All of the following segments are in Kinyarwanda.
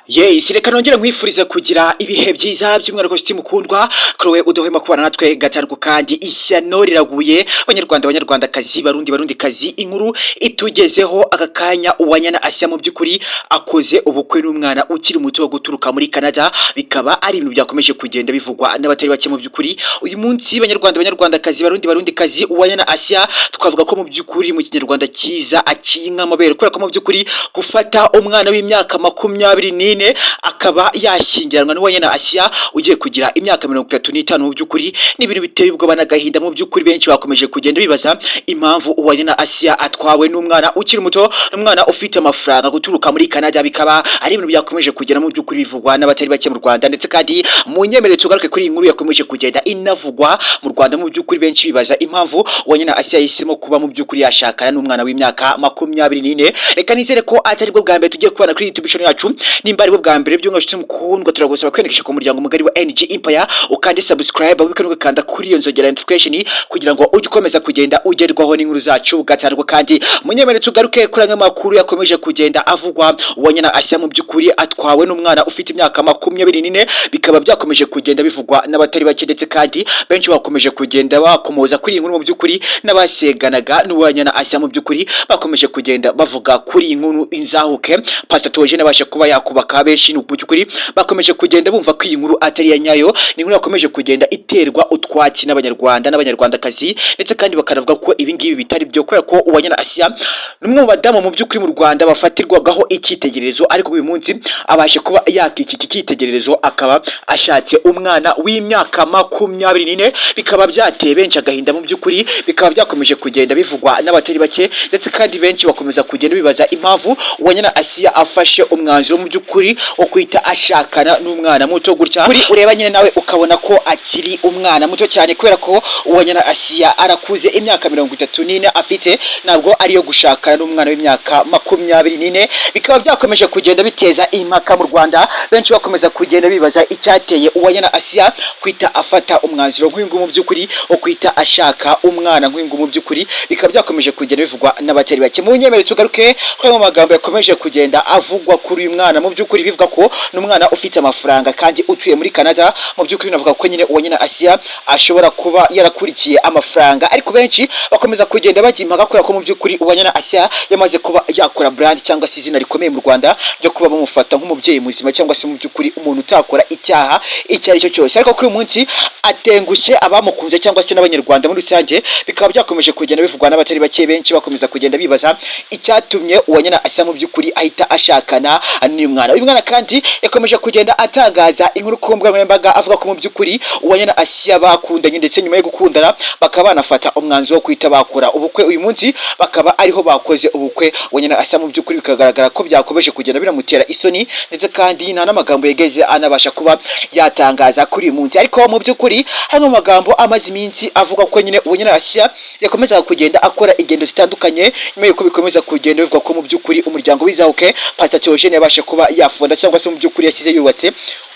Yes, reka nongere nkwifuriza kugira ibihe byiza by'umwihariko nshuti mukundwa Chloe udahwema kubana natwe gatanu. Kandi ishyano riraguye, Banyarwanda, Banyarwandakazi, Barundi, Barundikazi. Inkuru itugezeho aka kanya, Uwanyana Asia mu by'ukuri akoze ubukwe n'umwana ukiri muto wo guturuka muri Canada. Bikaba ari ibintu byakomeje kugenda bivugwa n'abatari bake mu by'ukuri uyu munsi. Banyarwanda, Banyarwandakazi, Barundi, Barundikazi, Uwanyana Asia twavuga ko mu by'ukuri mu Kinyarwanda cyiza aciye inka amabere, kubera ko mu by'ukuri gufata umwana w'imyaka 24 akaba yashyingiranwa n'Uwanyana Asia ugiye kugira imyaka 35, mu by'ukuri ni ibintu biteye ubwoba n'agahinda. Mu by'ukuri benshi bakomeje kugenda bibaza impamvu Uwanyana Asia atwawe n'umwana ukiri muto, n'umwana ufite amafaranga guturuka muri Canada. Bikaba ari ibintu byakomeje kugenda mu by'ukuri bivugwa n'abatari bake mu Rwanda. Ndetse kandi mu nyemerere tugaruke kuri iyi nkuru yakomeje kugenda inavugwa mu Rwanda. Mu by'ukuri benshi bibaza impamvu Uwanyana Asia yahisemo kuba mu by'ukuri yashakana n'umwana w'imyaka 24. Reka nizere ko atari bwo bwa mbere tugiye kubana kuri YouTube channel yacu. Nimba ari bwo bwa mbere, by'umwihariko mukundwa, turagusaba kwiyandikisha ku muryango mugari wa NG Empire, ukande subscribe, wibuke no gukanda kuri iyo nzogera notification kugira ngo ujye ukomeza kugenda ugerwaho n'inkuru zacu gatandukwa. Kandi munyemere tugaruke kuri amwe makuru yakomeje kugenda avugwa. Uwanyana Asia mu by'ukuri atwawe n'umwana ufite imyaka 24, bikaba byakomeje kugenda bivugwa n'abatari bake. Ndetse kandi benshi bakomeje kugenda bakomoza kuri iyi nkuru. Mu by'ukuri n'abasenganaga n'Uwanyana Asia mu by'ukuri bakomeje kugenda bavuga kuri iyi nkuru. Inzahuke Pastor Theogene abasha kuba yakubaka, benshi mu by'ukuri bakomeje kugenda bumva ko iyi nkuru atari iya nyayo. Ni inkuru yakomeje kugenda iterwa utwatsi n'Abanyarwanda n'Abanyarwandakazi, ndetse kandi bakanavuga ko ibi ngibi bitari byo, kubera ko Uwanyana Asia ni umwe mu badamu mu by'ukuri mu Rwanda bafatirwagaho icyitegererezo, ariko uyu munsi abashe kuba yakika iki cyitegererezo, akaba ashatse umwana w'imyaka 24. Bikaba byateye benshi agahinda mu by'ukuri, bikaba byakomeje kugenda bivugwa n'abatari bake. Ndetse kandi benshi bakomeza kugenda bibaza impamvu Uwanyana Asia afashe umwanzuro mu by'ukuri wo guhita ashakana n'umwana muto gutya, kuri ureba nyine nawe ukabona ko akiri umwana muto cyane, kubera ko Uwanyana Asia arakuze. Imyaka 34 afite ntabwo ariyo gushakana n'umwana w'imyaka 24. Bikaba byakomeje kugenda biteza impaka mu Rwanda, benshi bakomeza kugenda bibaza icyateye Uwanyana Asia kwita afata umwanzuro nk'uyu nguyu mu by'ukuri wo kwita ashaka umwana nk'uyu nguyu. Mu by'ukuri bikaba byakomeje kugenda bivugwa n'abatari bake. Mu nyemerere tugaruke kuri ayo magambo yakomeje kugenda avugwa kuri uyu mwana. Mu by'ukuri bivuga ko ni umwana ufite amafaranga kandi utuye muri Canada. Mu by'ukuri navuga ko nyine Uwanyana Asia ashobora kuba yarakurikiye amafaranga, ariko benshi bakomeza kugenda bajya impaka, kubera ko mu by'ukuri Uwanyana Asia yamaze kuba yakora brand cyangwa se izina rikomeye mu Rwanda ryo kuba bamufata nk'umubyeyi muzima, cyangwa se mu by'ukuri umuntu utakora icyaha icyo ari cyo cyose. Ariko kuri uyu munsi atengushye abamukunze cyangwa se n'Abanyarwanda muri rusange. Bikaba byakomeje kugenda bivugwa n'abatari bake, benshi bakomeza kugenda bibaza icyatumye Uwanyana Asia mu by'ukuri ahita ashakana n'uyu mwana. Uyu mwana kandi yakomeje kugenda atangaza inkuru ku mbuga nkoranyambaga, avuga ko mu by'ukuri Uwanyana Asia bakundanye, ndetse nyuma yo gukundana bakaba banafata umwanzuro wo guhita bakora ubukwe. Uyu munsi bakaba ariho bakoze ubukwe. Uwanyana Asia mu by'ukuri bikagaragara ko byakomeje kugenda binamutera isoni, ndetse kandi nta n'amagambo yegeze anabasha kuba yatangaza kuri uyu munsi. Ariko mu by'ukuri hari mu magambo amaze iminsi avuga ko nyine Uwanyana Asia yakomezaga kugenda akora ingendo zitandukanye, nyuma y'uko bikomeza kugenda bivuga ko mu by'ukuri umuryango w'Inzahuke Pastor Theogene yabashe kuba yafunda, cyangwa se mu by'ukuri yashyize yubatse,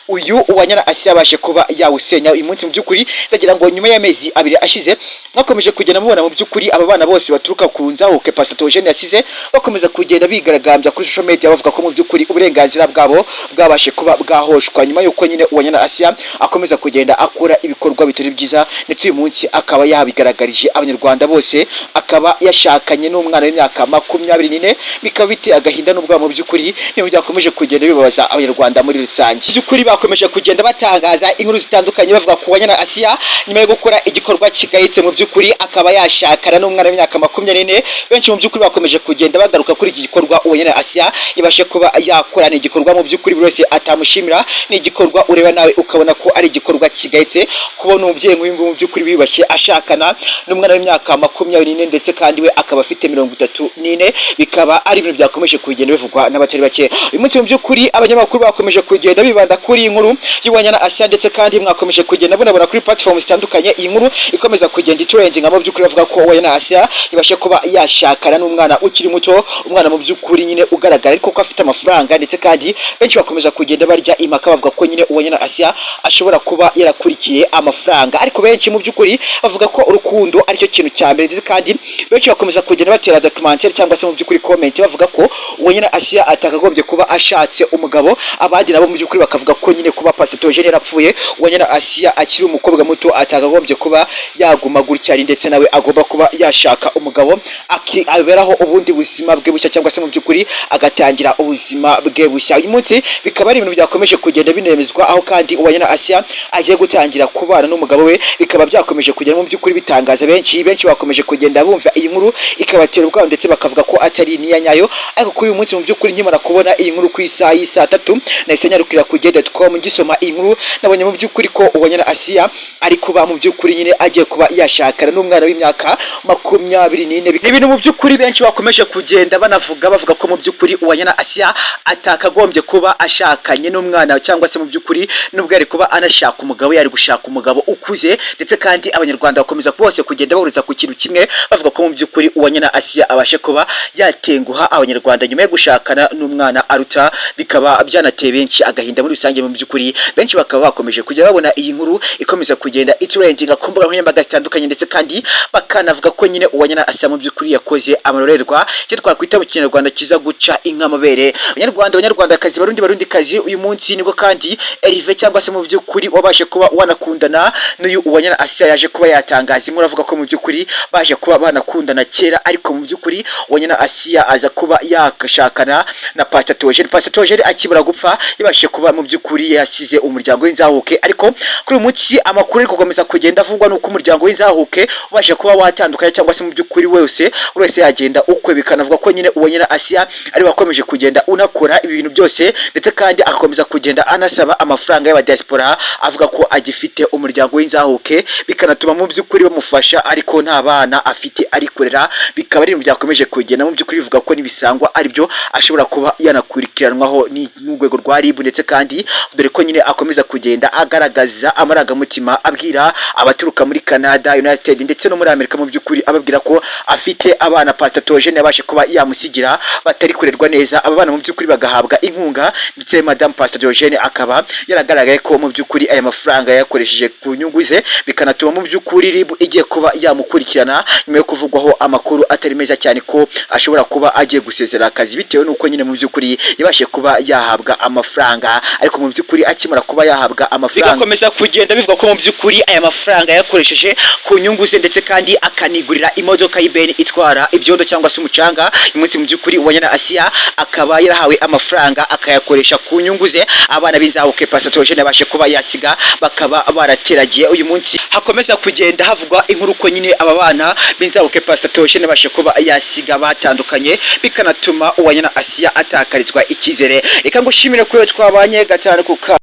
uyu Uwanyana Asia yabashe kuba yawusenya. Uyu munsi mu by'ukuri ndagira ngo nyuma y'amezi 2 ashize, mwakomeje kugenda mubona mu by'ukuri aba bana bose baturuka ku Nzahuke Pastor Theogene yasize bakomeza kugenda bigaragambya kuri social media, bavuga ko mu by'ukuri uburenganzira bwabo bwabashe kuba bwahoshwa, nyuma y'uko nyine Uwanyana Asia akomeza kugenda akora ibikorwa bitari byiza. Ndetse uyu munsi akaba yabigaragarije Abanyarwanda bose, akaba yashakanye n'umwana w'imyaka 24. Bikaba biteye agahinda n'ubwoba mu by'ukuri, niba byakomeje kugenda bibabaza Abanyarwanda muri rusange. Mu by'ukuri bakomeje kugenda batangaza inkuru zitandukanye bavuga ku Uwanyana Asia nyuma yo gukora igikorwa kigayitse, mu by'ukuri akaba yashakana n'umwana w'imyaka 24. Benshi mu by'ukuri bakomeje kugenda bagaruka kuri iki gikorwa Uwanyana Asia ibashe kuba yakora. Ni igikorwa mu by'ukuri buri wese atamushimira, ni igikorwa ureba nawe ukabona ko ari igikorwa kigayitse, kubona umubyeyi nk'uyu nguyu mu by'ukuri wiyubashye ashakana n'umwana w'imyaka 24, ndetse kandi we akaba afite 34. Bikaba ari ibintu byakomeje kugenda bivugwa n'abatari bake. Uyu munsi mu by'ukuri abanyamakuru bakomeje kugenda bibanda kuri iyi nkuru. iyi nkuru y'Uwanyana Asia, ndetse kandi mwakomeje kugenda munabona kuri platform zitandukanye iyi nkuru ikomeza kugenda itrendinga. Mu by'ukuri bavuga ko Uwanyana Asia ibashe kuba yashakana n'umwana ukiri muto, umwana mu by'ukuri nyine ugaragara ariko ko afite amafaranga. Ndetse kandi benshi bakomeza kugenda barya impaka bavuga ko nyine Uwanyana Asia ashobora kuba yarakurikiye amafaranga, ariko benshi mu by'ukuri bavuga ko urukundo aricyo kintu cya mbere. Ndetse kandi benshi bakomeza kugenda batera documentaire cyangwa se mu by'ukuri comment, bavuga ko Uwanyana Asia atakagombye kuba ashatse umugabo. Abandi nabo mu by'ukuri bakavuga ko nyine kuba Pastor Theogene yarapfuye Uwanyana Asia akiri umukobwa muto, atakagombye kuba yaguma gutya ari, ndetse nawe agomba kuba yashaka umugabo aberaho ubundi buzima bwe bushya, cyangwa se mu by'ukuri agatangira ubuzima bwe bushya. Uyu munsi bikaba ari ibintu byakomeje kugenda binemezwa, aho kandi Uwanyana Asia agiye gutangira kubana n'umugabo we. Bikaba byakomeje kugenda mu by'ukuri bitangaza benshi. Benshi bakomeje kugenda bumva iyi nkuru ikabatera ubwoba, ndetse bakavuga ko atari niya nyayo. Ariko kuri uyu munsi mu by'ukuri nkimara kubona iyi nkuru ku isaha y'isaa 3, nahise nyarukira ku igihe.com. Ngisoma iyi nkuru nabonye mu by'ukuri ko Uwanyana Asia ari kuba mu by'ukuri nyine agiye kuba yashakana n'umwana w'imyaka 24. Ni ibintu mu by'ukuri benshi bakomeje kugenda banavuga, bavuga ko mu by'ukuri Uwanyana Asia atakagombye kuba ashakanye n'umwana, cyangwa se mu by'ukuri nubwo yari kuba anashaka umugabo, yari gushaka umugabo ukuze. Ndetse kandi Abanyarwanda bakomeza bose kugenda bahuriza ku kintu kimwe, bavuga ko mu by'ukuri Uwanyana Asia abashe kuba yatenguha Abanyarwanda nyuma yo gushakana n'umwana aruta, bikaba byanateye benshi agahinda muri rusange. Mu by'ukuri benshi bakaba bakomeje kujya babona iyi nkuru ikomeza kugenda itrendinga ku mbuga nkoranyambaga zitandukanye, ndetse kandi bakanavuga ko nyine Uwanyana Asia mu by'ukuri yakoze amarorerwa, icyo twakwita mu Kinyarwanda kiza guca inka amabere. Abanyarwanda, Abanyarwandakazi, Barundi, Barundikazi, uyu munsi nibwo kandi Erive, cyangwa se mu by'ukuri wabashe kuba wanakundana n'uyu Uwanyana Asia, yaje kuba yatangaza inkuru avuga ko mu by'ukuri baje kuba banakundana kera, ariko mu by'ukuri Uwanyana Asia aza kuba yashakana na Pastor Theogene. Pastor Theogene akibura gupfa, yabashije kuba mu by'ukuri yasize umuryango w'inzahuke. Ariko kuri uyu munsi amakuru ari gukomeza kugenda avugwa nuko umuryango w'inzahuke ubashe kuba watandukanye, cyangwa se mu by'ukuri wese buri wese yagenda ukwe. Bikanavuga ko nyine Uwanyana Asia ari wakomeje kugenda unakora ibintu byose, ndetse kandi agakomeza kugenda anasaba amafaranga y'abadiaspora, avuga ko agifite umuryango w'inzahuke, bikanatuma mu by'ukuri bamufasha, ariko nta bana afite ari kurera. Bikaba ari ibintu byakomeje kugenda mu by'ukuri bivuga ko n'ibisangwa aribyo ashobora kuba yanakurikiranwaho n'urwego rwa RIB. Ndetse kandi dore ko nyine akomeza kugenda agaragaza amarangamutima, abwira abaturuka muri Canada, United ndetse no muri Amerika, mu by'ukuri ababwira ko afite abana Pastor Theogene yabashe kuba yamusigira batari kurerwa neza, aba bana mu by'ukuri bagahabwa inkunga. Ndetse Madame Pastor Theogene akaba yaragaragaye ko mu by'ukuri aya mafaranga yayakoresheje ku nyungu ze, bikanatuma mu by'ukuri RIB igiye kuba yamukurikirana nyuma yo kuvugwaho amakuru atari meza cyane ko ashobora kuba agiye gusezera akazi, bitewe n'uko nyine mu by'ukuri yabashe kuba yahabwa amafaranga. Ariko mu by'ukuri akimara kuba yahabwa amafaranga, bigakomeza kugenda bivuga ko mu by'ukuri aya mafaranga yakoresheje ku nyungu ze, ndetse kandi akanigurira imodoka y'ibeni itwara ibyondo cyangwa se umucanga. Uyu munsi mu by'ukuri Uwanyana Asia akaba yarahawe amafaranga akayakoresha ku nyungu ze, abana b'inzahuke Pastor Theogene yabashe kuba yasiga bakaba barateragiye. Uyu munsi hakomeza kugenda havugwa inkuru ko nyine aba bana b'inzahuke Pastor Theogene yabashe kuba yasiga batandukanye, bikanatuma Uwanyana Asia atakarizwa icyizere. Reka ngushimire ko twabanye gatanu ku ka